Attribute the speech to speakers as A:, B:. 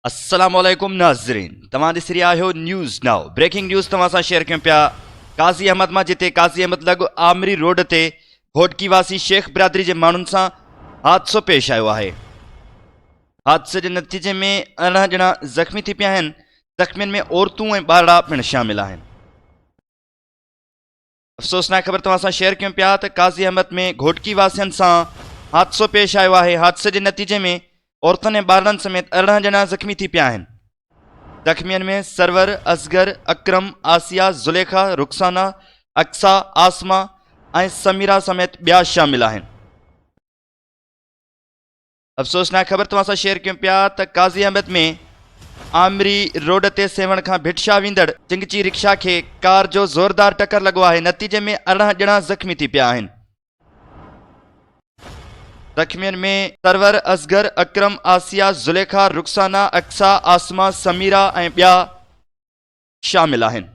A: السلام عليڪم ناظرين توهان ڏسي رهيا آهيو نيوز نائو بريڪنگ نيوز توهان سان شيئر ڪيون پيا قاضي احمد مان جتي قاضي احمد لڳ آمري روڊ تي گهوٽڪي واسي شيخ برادري جي ماڻهن سان حادثو پيش آيو آهي حادثي جي نتيجي ۾ 18 ڄڻا زخمي ٿي پيا آهن زخمين ۾ عورتون ۽ ٻارڙا پڻ شامل آهن افسوسناڪ خبر توهان سان شيئر ڪيون پيا ته قاضي احمد ۾ گهوٽڪي واسين سان حادثو پيش آيو آهي حادثي جي نتيجي ۾ عورتن ۽ ٻارڙن سميت 18 ڄڻا زخمي ٿي پيا آهن زخمين ۾ سرور اصغر اڪرم آسيا زليخا رخسانه اقصا عاصمه ۽ سميرا سميت ٻيا شامل آهن افسوسناڪ خبر توهان سان شيئر ڪيون پيا ته قاضي احمد ۾ آمري روڊ تي سيوهڻ کان ڀٽ شاهه ويندڙ چنگچي رڪشا کي ڪار جو زوردار ٽڪر لڳو آهي نتيجي ۾ 18 ڄڻا زخمي ٿي پيا آهن. زخمين ۾ سرور، اصغر، اڪرم، آسيا، زليخا، رخسانه، اقصيٰ، عاصمه، سميرا ۽ ٻيا شامل آهن.